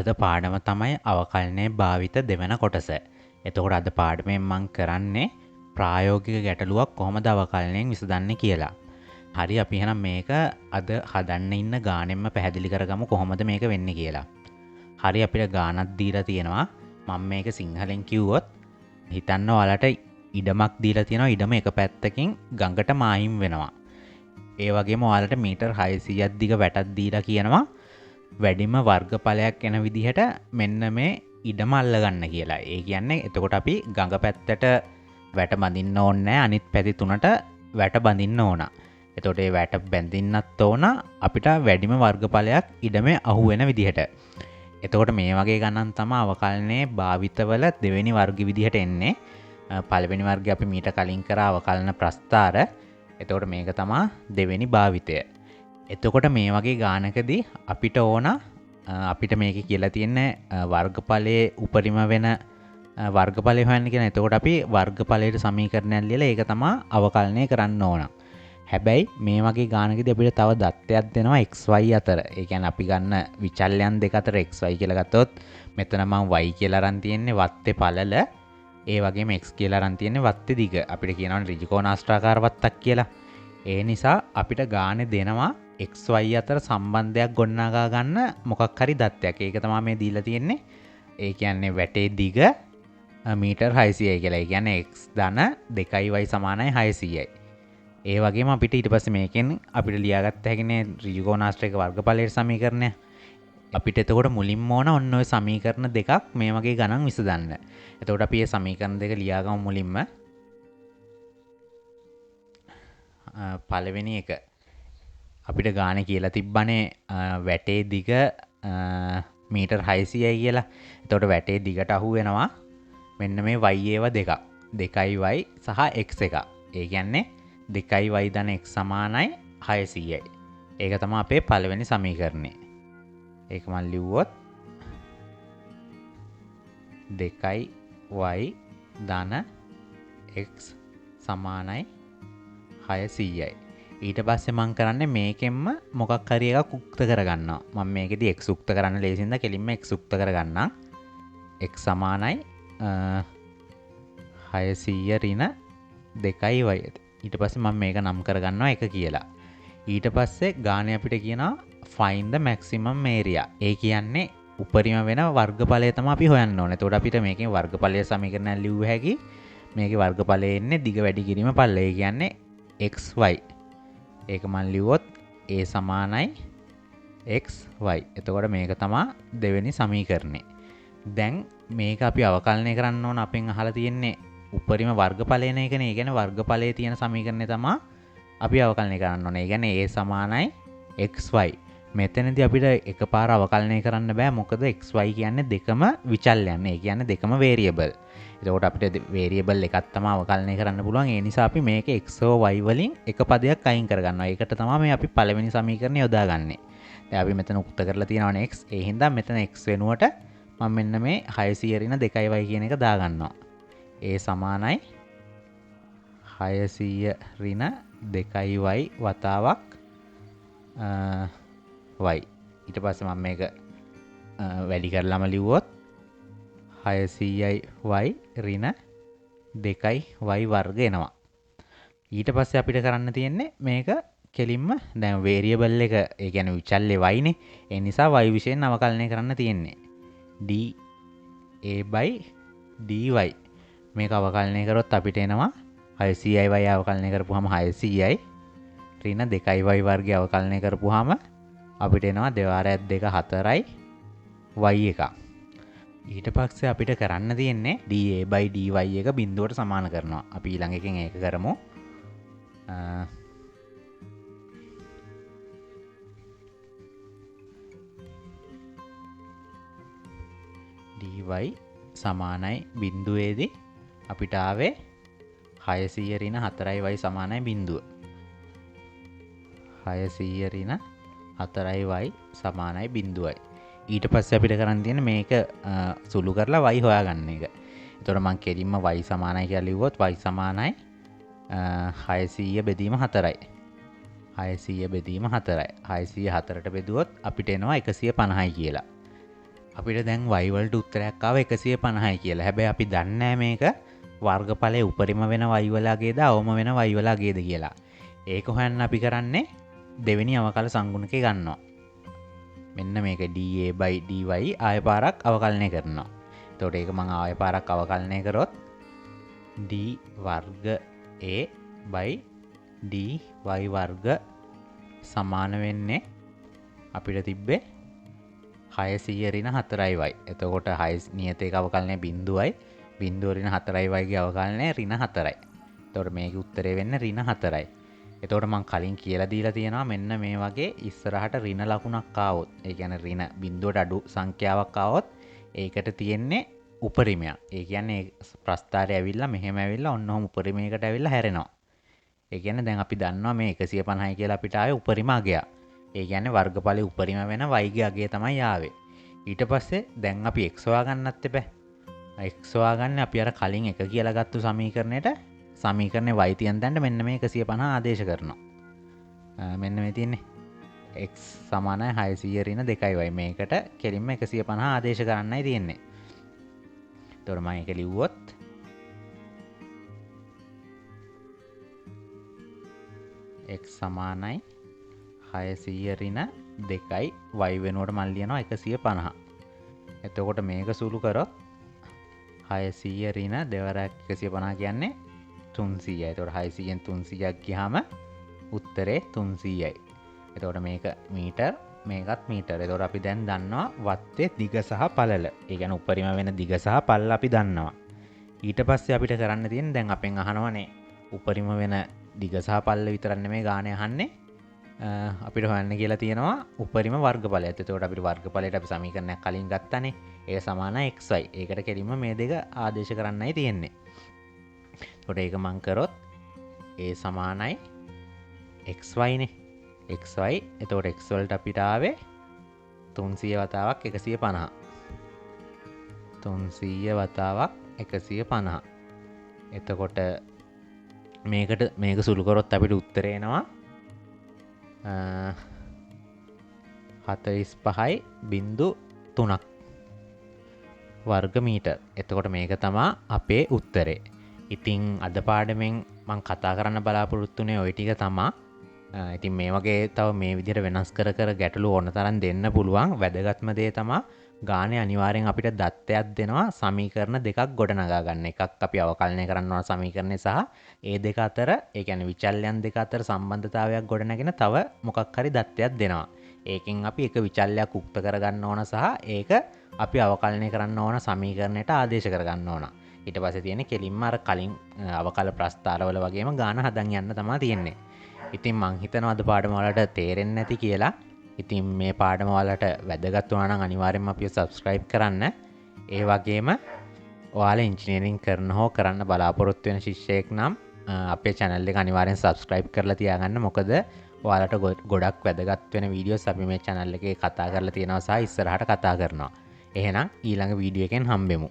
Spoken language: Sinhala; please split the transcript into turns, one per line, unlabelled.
අද පාඩම තමයි අවකලනයේ භාවිත දෙවන කොටස. එතකොට අද පාඩමෙන් මං කරන්නේ ප්‍රායෝගික ගැටලුවක් කොහොමද අවකලනයෙන් විසඳන්නේ කියලා. හරි, අපි එහෙනම් මේක අද හදන්න ඉන්න ගානෙන්ම පැහැදිලි කරගමු කොහොමද මේක වෙන්නේ කියලා. හරි, අපිට ගානක් දීලා තියෙනවා. මම මේක සිංහලෙන් කිව්වොත් හිතන්න ඔයාලට ඉඩමක් දීලා තියෙනවා. ඉඩම එක පැත්තකින් ගඟට මායිම් වෙනවා. ඒ වගේම ඔයාලට මීටර් 600ක් දිග වැටක් දීලා කියනවා වැඩිම වර්ගඵලයක් එන විදිහට මෙන්න මේ ඉඩම අල්ලගන්න කියලා. ඒ කියන්නේ එතකොට අපි ගඟ පැත්තට වැට බඳින්න ඕනේ නෑ, අනිත් පැති තුනට වැට බඳින්න ඕන. එතකොට ඒ වැට බැඳින්නත් ඕන අපිට වැඩිම වර්ගඵලයක් ඉඩමේ අහු වෙන විදිහට. එතකොට මේ වගේ ගණන් තමයි අවකලනයේ භාවිතවල දෙවෙනි වර්ග විදිහට එන්නේ. පළවෙනි වර්ගය අපි මීට කලින් කරා අවකලන ප්‍රස්ථාර. එතකොට මේක තමයි දෙවෙනි භාවිතය. එතකොට මේ වගේ ගානකදී අපිට ඕන අපිට මේකේ කියලා තියෙන්නේ වර්ගඵලයේ උපරිම වෙන වර්ගඵලය හොයන්න කියලා. එතකොට අපි වර්ගඵලයට සමීකරණයක් ලියලා ඒක තමයි අවකලනය කරන්න ඕන. හැබැයි මේ වගේ ගානකදී අපිට තව දත්තයක් දෙනවා xy අතර. ඒ කියන්නේ අපි ගන්න විචල්‍යයන් දෙක අතර xy කියලා ගත්තොත් මෙතන මම y කියලා අරන් තියෙන්නේ වත්තේ පළල, ඒ වගේම x කියලා අරන් තියෙන්නේ වත්තේ දිග. අපිට කියනවනේ ඍජුකෝණාස්ත්‍රාකාර වත්තක් කියලා. ඒ නිසා අපිට ගානේ දෙනවා xy අතර සම්බන්ධයක් ගොඩනගා ගන්න මොකක් හරි දත්තයක්. ඒක තමයි මේ දීලා තියෙන්නේ. ඒ කියන්නේ වැටේ දිග මීටර් 600යි කියලා. ඒ කියන්නේ x ධන 2y සමානයි 600යි. ඒ වගේම අපිට ඊට පස්සේ මේකෙන් අපිට ලියාගත්ත හැකිනේ ඍජුකෝණාස්ත්‍රයක වර්ගඵලයේ සමීකරණය. අපිට එතකොට මුලින්ම ඕන ඔන්න ඔය සමීකරණ දෙකක් මේ වගේ ගණන් විසඳන්න. එතකොට අපි මේ සමීකරණ දෙක ලියාගමු මුලින්ම. පළවෙනි එක අපිට ගානේ කියලා තිබ්බනේ වැටේ දිග මීටර් 600යි කියලා. එතකොට වැටේ දිගට අහු වෙනවා මෙන්න මේ y ඒවා දෙකක්. 2y සහ x එකක්. ඒ කියන්නේ 2y ධන x සමානයි 600යි. ඒක තමයි අපේ පළවෙනි සමීකරණය. ඒක මම ලිව්වොත් 2y ධන x සමානයි 600යි. ඊට පස්සේ මං කරන්නේ මේකෙන්ම මොකක් හරි එකක් උක්ත කරගන්නවා. මම මේකෙදි x උක්ත කරන්න ලේසින්ද කෙලින්ම x උක්ත කරගන්නම්. x සමානයි 600 ඍණ 2y. ඊට පස්සේ මම මේක නම් කරගන්නවා 1 කියලා. ඊට පස්සේ ගානේ අපිට කියනවා find the maximum area. ඒ කියන්නේ උපරිම වෙන වර්ගඵලය තමයි අපි හොයන්න ඕනේ. එතකොට අපිට මේකෙන් වර්ගඵලය සමීකරණයක් ලිව්ව හැකි. මේකේ වර්ගඵලය එන්නේ දිග වැඩි කිරීම පළල. ඒ කියන්නේ xy. ඒක මම ලිව්වොත් a සමානයි xy. එතකොට මේක තමයි දෙවෙනි සමීකරණය. දැන් මේක අපි අවකලනය කරන්න ඕන. අපෙන් අහලා තියෙන්නේ උපරිම වර්ගඵලය නේ ඒකනේ. ඒ කියන්නේ වර්ගඵලයේ තියෙන සමීකරණය තමයි අපි අවකලනය කරන්න ඕනේ. ඒ කියන්නේ a සමානයි xy. මෙතනදී අපිට එකපාර අවකලනය කරන්න බෑ. මොකද xy කියන්නේ දෙකම විචල්‍යයන්. ඒ කියන්නේ දෙකම වේරියබල්. එතකොට අපිට වේරියබල් එකක් තමයි අවකලනය කරන්න පුළුවන්. ඒ නිසා අපි මේක x හෝ y වලින් එක පදයක් අයින් කරගන්නවා. ඒකට තමයි මේ අපි පළවෙනි සමීකරණය යොදාගන්නේ. දැන් අපි මෙතන උක්ත කරලා තියෙනවනේ x. ඒ හින්දා මෙතන x වෙනුවට මම මෙන්න මේ 600 ඍණ 2y කියන එක දාගන්නවා. a සමානයි 600 ඍණ 2y වතාවක් y. ඊට පස්සේ මම මේක වැඩි කරලාම ලිව්වොත් 600යි y ඍණ 2y වර්ග එනවා. ඊට පස්සේ අපිට කරන්න තියෙන්නේ මේක කෙලින්ම දැන් වේරියබල් එක, ඒ කියන්නේ විචල්්‍ය y නේ. ඒ නිසා y විෂයෙන් අවකලනය කරන්න තියෙන්නේ. d a dy මේක අවකලනය කරොත් අපිට එනවා 600යි y අවකලනය කරපුවාම 600යි ඍණ 2y වර්ගය අවකලනය කරපුවාම අපිට එනවා දෙවාරයක් 2 4යි y එකක්. ඊට පස්සේ අපිට කරන්න තියෙන්නේ dA dy එක බිඳුවට සමාන කරනවා. අපි ඊළඟ එකෙන් ඒක කරමු. dy සමානයි බිඳුවේදී අපිට ආවේ 600 ඍණ 4y සමානයි බිඳුව. 600 ඍණ 4y සමානයි බිඳුවයි. ඊට පස්සේ අපිට කරන්න තියෙන්නේ මේක සුළු කරලා y හොයාගන්න එක. එතකොට මං කෙලින්ම y සමානයි කියලා ලිව්වොත් y සමානයි 600 බෙදීම 4යි. 600 බෙදීම 4යි. 604ට බෙදුවොත් අපිට එනවා 150යි කියලා. අපිට දැන් y වලට උත්තරයක් ආව 150යි කියලා. හැබැයි අපි දන්නේ නැහැ මේක වර්ගඵලයේ උපරිම වෙන y වල අගයද අවම වෙන y වල අගයද කියලා. ඒක හොයන්න අපි කරන්නේ දෙවෙනි අවකල සංගුණකේ ගන්නවා. මෙන්න මේක dA/dy ආය පාරක් අවකලනය කරනවා. එතකොට ඒක මං ආය පාරක් අවකලනය කරොත් d වර්ග a dy වර්ග සමාන වෙන්නේ අපිට තිබ්බේ 600 ඍණ 4යි y. එතකොට 6 නියත එක අවකලනය බිංදුවයි, බිංදුව ඍණ 4යි y ගේ අවකලනය ඍණ 4යි. එතකොට මේකේ උත්තරේ වෙන්නේ ඍණ 4යි. එතකොට මං කලින් කියලා දීලා තියෙනවා මෙන්න මේ වගේ ඉස්සරහට ඍණ ලකුණක් ආවොත්, ඒ කියන්නේ ඍණ බිංදුවට අඩු සංඛ්‍යාවක් ආවොත් ඒකට තියෙන්නේ උපරිමයක්. ඒ කියන්නේ ප්‍රස්ථාරය ඇවිල්ලා මෙහෙම ඇවිල්ලා ඔන්න ඔහොම උපරිමයකට ඇවිල්ලා හැරෙනවා. ඒ කියන්නේ දැන් අපි දන්නවා මේ 150යි කියලා අපිට ආවේ උපරිම අගයක්. ඒ කියන්නේ වර්ගඵලයේ උපරිම වෙන y ගේ අගය තමයි ආවේ. ඊට පස්සේ දැන් අපි x හොයාගන්නත් එපා. x හොයාගන්න අපි අර කලින් 1 කියලා ගත්තු සමීකරණයට සමීකරණේ y තියන් දැන්න මෙන්න මේ 150 ආදේශ කරනවා. මෙන්න මේ තියෙන්නේ x සමානයි 600 ඍණ 2යි y. මේකට කෙලින්ම 150 ආදේශ කරන්නයි තියෙන්නේ. එතකොට මම ඒක ලිව්වොත් x සමානයි 600 ඍණ 2යි y වෙනුවට මම ලියනවා 150. එතකොට මේක සුළු කරොත් 600 ඍණ දෙවරක් 150 කියන්නේ 300යි. එතකොට 600න් 300ක් ගියාම උත්තරේ 300යි. එතකොට මේක මීටර්, මේකත් මීටර්. එතකොට අපි දැන් දන්නවා වත්තේ දිග සහ පළල. ඒ කියන්නේ උපරිම වෙන දිග සහ පළල අපි දන්නවා. ඊට පස්සේ අපිට කරන්න තියෙන්නේ දැන් අපෙන් අහනවනේ උපරිම වෙන දිග සහ පළල විතරක් නෙමෙයි ගානේ අහන්නේ. අපිට හොයන්න කියලා තියෙනවා උපරිම වර්ගඵලයත්. එතකොට අපිට වර්ගඵලයට අපි සමීකරණයක් කලින් ගත්තානේ. ඒක සමානයි xy. ඒකට කෙලින්ම මේ දෙක ආදේශ කරන්නයි තියෙන්නේ. එතකොට ඒක මං කරොත් a සමානයි xy නේ. xy. එතකොට x වලට අපිට ආවේ 300 වතාවක් 150. 300 වතාවක් 150. එතකොට මේකට මේක සුළු කරොත් අපිට උත්තරේ එනවා 45.3 වර්ග මීටර්. එතකොට මේක තමා අපේ උත්තරේ. ඉතින් අද පාඩමෙන් මං කතා කරන්න බලාපොරොත්තු වුණේ ওই ටික තමා. ඉතින් මේ වගේ තව මේ විදිහට වෙනස් කර කර ගැටලු ඕන තරම් දෙන්න පුළුවන්. වැදගත්ම දේ තමා ගානේ අනිවාර්යෙන් අපිට දත්තයක් දෙනවා සමීකරණ දෙකක් ගොඩනගා ගන්න. එකක් අපි අවකලනය කරන්න ඕන සමීකරණය සහ ඒ දෙක අතර, ඒ කියන්නේ විචල්යන් දෙක අතර සම්බන්ධතාවයක් ගොඩනගෙන තව මොකක් හරි දත්තයක් දෙනවා. ඒකෙන් අපි එක විචල්යක් උක්ත කරගන්න ඕන සහ ඒක අපි අවකලනය කරන්න ඕන සමීකරණයට ආදේශ කරගන්න ඕන. ඊට පස්සේ තියෙන්නේ කෙලින්ම අර කලින් අවකල ප්‍රස්ථාරවල වගේම ගාන හදන් යන්න තමයි තියෙන්නේ. ඉතින් මං හිතනවා අද පාඩම ඔයාලට තේරෙන්නේ නැති කියලා. ඉතින් මේ පාඩම ඔයාලට වැදගත් වුණා නම් අනිවාර්යෙන්ම අපිව සබ්ස්ක්‍රයිබ් කරන්න. ඒ වගේම ඔයාලා ඉංජිනේරින් කරන හෝ කරන්න බලාපොරොත්තු වෙන ශිෂ්‍යයෙක් නම් අපේ channel එක අනිවාර්යෙන් සබ්ස්ක්‍රයිබ් කරලා තියාගන්න. මොකද ඔයාලට ගොඩක් වැදගත් වෙන වීඩියෝස් අපි මේ channel එකේ කතා කරලා තියෙනවා සහ ඉස්සරහට කතා කරනවා. එහෙනම් ඊළඟ වීඩියෝ එකෙන් හම්බෙමු.